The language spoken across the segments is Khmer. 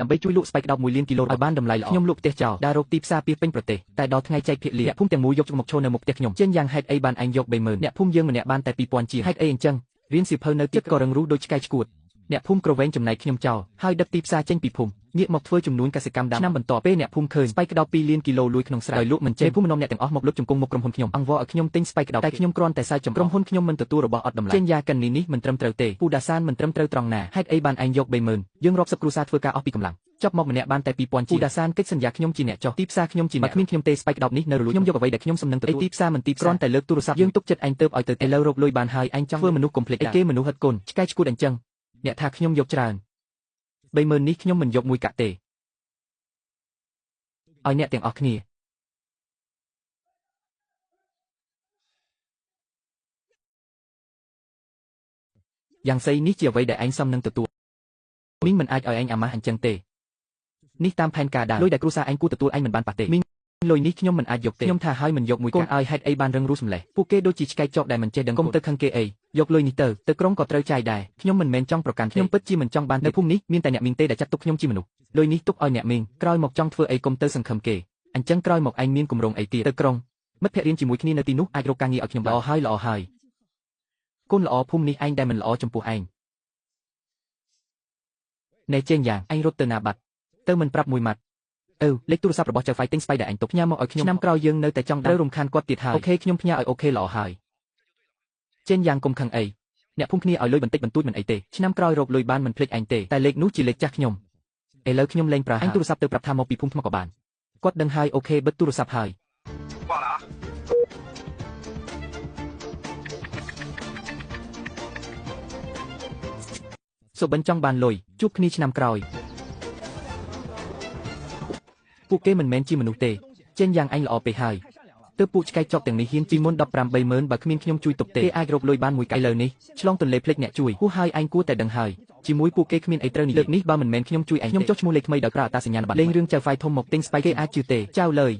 ដើម្បីជួយលក់ស្បែកក្តោប1លានគីឡូឲ្យបានតម្លៃល្អខ្ញុំលក់ផ្ទះចោលដើររកទីផ្សារពាសពេញប្រទេសតែដល់ថ្ងៃចែកភាគលាអ្នកភូមិទាំងមូលយកមកឈរនៅមុខផ្ទះខ្ញុំចេញយ៉ាងហេតុអីបានឯងយក30000អ្នកភូមិយើងម្នាក់បានតែ2000ជាងហេតុអីអញ្ចឹងរៀនសៀវភៅនៅទៀតក៏រឹងរូសដូចឆ្កែឆ្កួតអ្នកភូមិក្រវែងចំណែកខ្ញុំចោលហើយដឹកទីផ្សារចេញពីភូមិងាកមកធ្វើចំនួនកសិកម្មដើមឆ្នាំបន្ទាប់ពេលអ្នកភូមិឃើញស្បែកក្តោប2លានគីឡូលួយក្នុងស្រែដោយលក់មិនចេញភូមិនាំអ្នកទាំងអស់មកលុតជង្គង់មុខក្រុមហ៊ុនខ្ញុំអង្វរឲ្យខ្ញុំទិញស្បែកក្តោបតែខ្ញុំគ្រាន់តែសើចចំក្រុមហ៊ុនខ្ញុំមិនទទួលរបស់អត់តម្លៃចេញយ៉ាកិននេះមិនត្រឹមត្រូវទេពូដាសានមិនត្រឹមត្រូវត្រង់ណាហេតុអីបានឯងយក30000យើងរាប់សិបគ្រួសារធ្វើការអស់ពីកម្លាំងចប់មកម្នាក់បានតែ2000ជាងពូដាសានកិច្ចសន្យាខ្ញុំជាអ្នកចុះទីផ្សារខ្ញុំជាអ្នកគ្មានខ្ញុំទេស្បែកក្តោបនេះនៅរលួយខ្ញុំយកអ្វីដែលខ្ញុំសំណឹងទៅទីផ្សារមិនទីគ្រាន់តែលើកទូរស័ព្ទយើងទុកចិត្តឯងទៅឲ្យទៅឥឡូវរកលុយបានហើយឯងចង់ធ្វើមនុស្សកុំភ្លេចអីគេមនុស្សហិតគុណឆ្កែឆ្កួតអញ្ចឹងអ្នកថាខ្ញុំយកច្រើន30000នេះខ្ញុំមិនយកមួយកាក់ទេឲ្យអ្នកទាំងអស់គ្នាយ៉ាងស្អីនេះជាអ្វីដែលឯងសមនឹងទទួលមីងមិនអាចឲ្យឯងអាម៉ាស់អញ្ចឹងទេនេះតាមផែនការដែរលុយដែលគ្រួសារឯងគួរទទួលឯងមិនបានប៉ះទេមីងលុយនេះខ្ញុំមិនអាចយកទេខ្ញុំថាឲ្យមិនយកមួយកូនឲ្យហេតុអីបានរឹងរូសម្លេះពួកគេដូចជាឆ្កែចកដែលមិនចេះដឹងកុំទៅខឹងគេអីយកលុយនេះទៅក្រុងក៏ត្រូវចាយដែរខ្ញុំមិនមែនចង់ប្រកាន់ខ្ញុំពិតជាមិនចង់បាននៅភូមិនេះមានតែអ្នកមីងទេដែលចាត់ទុកខ្ញុំជាមនុស្សលុយនេះទុកឲ្យអ្នកមីងក្រោយមកចង់ធ្វើអីកុំទៅសង្ឃឹមគេអញ្ចឹងក្រោយមកឯងមានគម្រោងអីទៀតទៅក្រុងមិត្តភក្តិរៀនជាមួយគ្នានៅទីនោះអាចរកការងារឲ្យខ្ញុំល្អហើយល្អហើយកូនល្អភូមិនេះឯងដែលមិនល្អចំពោះឯងណែចេញយ៉ាងឯងរត់ទៅណាបាត់ទៅមិនប្រាប់មួយម៉ាត់អឺលេខទូរស័ព្ទរបស់ចៅហ្វៃទិញស្បៃដែលឯងទុកផ្ញើមកឲ្យខ្ញុំឆ្នាំក្រោយយើងនៅតែចង់ត្រូវរំខានគាត់ទៀតហើយអូខេខ្ញុំផ្ញើឲ្យអូខេល្អហើយចេញយ៉ាងកុំខឹងអីអ្នកភូមិគ្នាឲ្យលុយបន្តិចបន្តួចមិនអីទេឆ្នាំក្រោយរកលុយបានមិនភ្លេចឯងទេតែលេខនោះជាលេខចាស់ខ្ញុំឥឡូវខ្ញុំលែងប្រើឯងទូរស័ព្ទទៅប្រាប់ថាមកពីភូមិថ្មក៏បានគាត់ដឹងហើយអូខេបិទទូរស័ព្ទហើយសុបិនចង់បានលុយជួបគ្នាឆ្នាំក្រោយពួកគេមិនមែនជាមនុស្សទេចេញយ៉ាងឯងល្អពេកហើយទើបពួកឆ្កែចកទាំងនេះហ៊ានពីមុន15 30000បើគ្មានខ្ញុំជួយទុកទេគេអាចរកលុយបានមួយកៃលើនេះឆ្លងទន្លេភ្លេចអ្នកជួយហួសហើយឯងគួរតែដឹងហើយជាមួយពួកគេគ្មានអីត្រូវនិយាយលើកនេះបើមិនមែនខ្ញុំជួយឯងខ្ញុំចុះឈ្មោះលេខថ្មីដោយប្រើអត្តសញ្ញាណប័ណ្ណលេងរឿងចៅហ្វាយធំមកទិញស្បែកគេអាចជឿទេចៅលើយ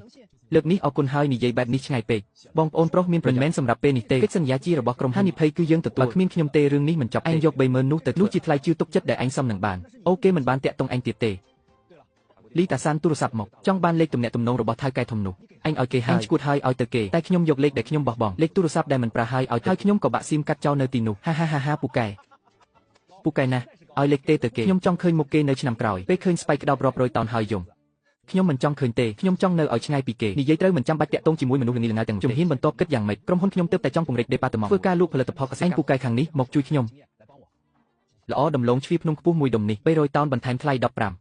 លើកនេះអរគុណហើយនិយាយបែបនេះឆ្ងាយពេកបងប្អូនប្រុសមានមិនមែនសម្រាប់ពេលនេះទេកិច្ចសន្យាជារបស់ក្រុមហានិភ័យគឺយើងទទួលបើគ្មានខ្ញុំទេរឿងនេះមិនចប់ឯងយក30000នោះទៅនោះជាថ្លៃជឿទុកចិត្តដែលឯងសមនឹងបានអូគេមិនបានតាក់ទងឯងទៀតទេលីតាសានទូរស័ព្ទមកចង់បានលេខទំនាក់ទំនងរបស់ថៅកែធំនោះឯងឲ្យគេហើយឯងឈួតហើយឲ្យទៅគេតែខ្ញុំយកលេខដែលខ្ញុំបោះបង់លេខទូរស័ព្ទដែលមិនប្រើហើយឲ្យហើយខ្ញុំក៏បាក់ស៊ីមកាត់ចោលនៅទីនោះហាហាហាហាពូកែពូកែណាស់ឲ្យលេខទេទៅគេខ្ញុំចង់ឃើញមុខគេនៅឆ្នាំក្រោយពេលឃើញស្បែកក្តោបរាប់រយតោនហើយយំខ្ញុំមិនចង់ឃើញទេខ្ញុំចង់នៅឲ្យឆ្ងាយពីគេនិយាយត្រូវមិនចាំបាច់តាក់ទងជាមួយមនុស្សល្ងីល្ងៅទាំងជំហានបន្ទាប់គិតយ៉ាងម៉េចក្រុមហ៊ុនខ្ញុំទើបតែចង់ពង្រីកដេប៉ាតឺម៉ង់ធ្វើការលក់ផលិតផលកសិកម្មពូកែខាងនេះមកជួយខ្ញុំល្អដំឡូងជ្វាភ្នំខ្ពស់មួយដុំនេះ300តោនបន្ថែមថ្លៃ15